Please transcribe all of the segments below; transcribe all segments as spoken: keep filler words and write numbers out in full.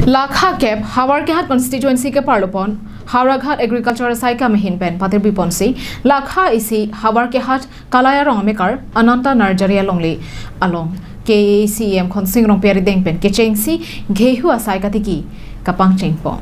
Lakha kep Howraghat constituency keparlopon Howraghat agriculture saikam ahin pen patirpi ponsi lakha isi Howraghat Kalai arong amekar Ananta Nursery alongle along K A A C E M Khonsing Rongpi arideng pen kechengsi gehu asai katiki kapangcheng pon.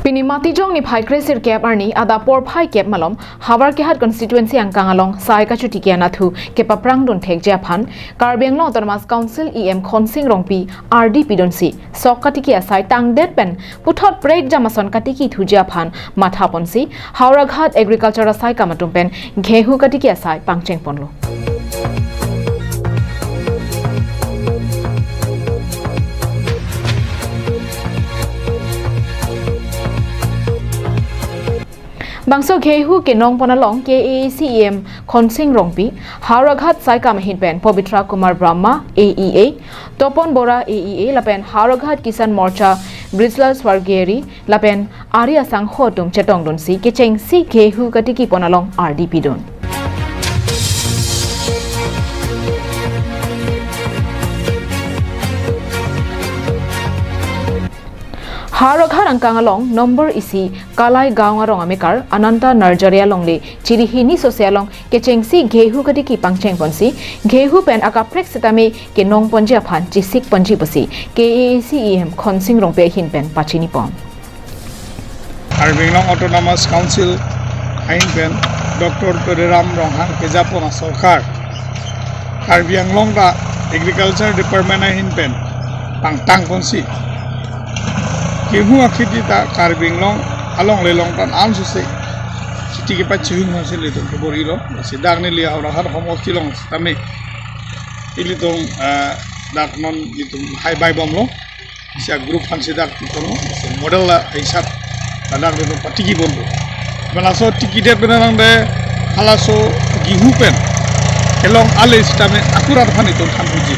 Pini Matijong niphai kresirkep arni adap porphai kep malom Howraghat constituency angkang along sai kachotiki anatthu kepaprangdun thekji aphan Karbi Anglong Autonomous Council E M Khonsing Rongpi ardi pidunsi sok katiki asai tangdet pen puthot prekjam ason katiki thuji aphan matha ponsi Howraghat agriculture saikam atum pen gehu katiki asai pangcheng ponlo. Bangso gehu kenong pon along K A A C E M Khonsing Rongpi, Howraghat saikam ahin pen Pabitra Kumar Brahma, A E A, Topon Bora, A E A, lapen Howraghat Kisan Morcha Brijlal Swargiyari lapen ari asangho atum chetongdunsi kechengsi gehu katiki pon along ardi pidun. Howraghat angkang along number isi Kalai Gaon arong amekar Ananta Nursery alongle chiri hini sose along kechengsi gehu katiki pangcheng ponsi gehu pen akaprek setame kenong ponji aphan chesik ponji pusi K A A C E M Khonsing Rongpi ahin pen pachini pon. Karbi Anglong Autonomous Council ahin pen Doctor Tuliram Ronghang kejapon asorkar Karbi Anglong ta Agriculture Department ahin pen pangtang ponsi gehu akheti ta Karbi Anglong alongle along tan ansose kheti kepachihung hansi ilitum kebor-ilo. Si dak neli Howraghat homosti along setame ilitum, eh, dak non ilitum hai bai bomlo. Si a-group aphansi dak piponlo, si model la hisap ladak ilitum patiki bomlo. Mane laso tikidet pen nang de halaso gehu pen kelong ale setame akurat aphan itum than puji.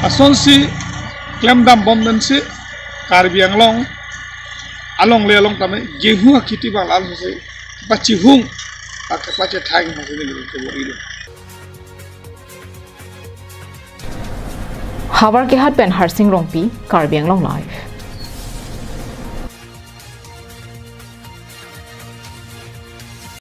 Asonsi klemdam bom pensi Karbi Anglong alongle along tame gehu akheti abang ansose pachihung, pa kepachethang hansi neli kebor-ilo. Howraghat pen Harsing Rongpi, Karbi Anglong Live.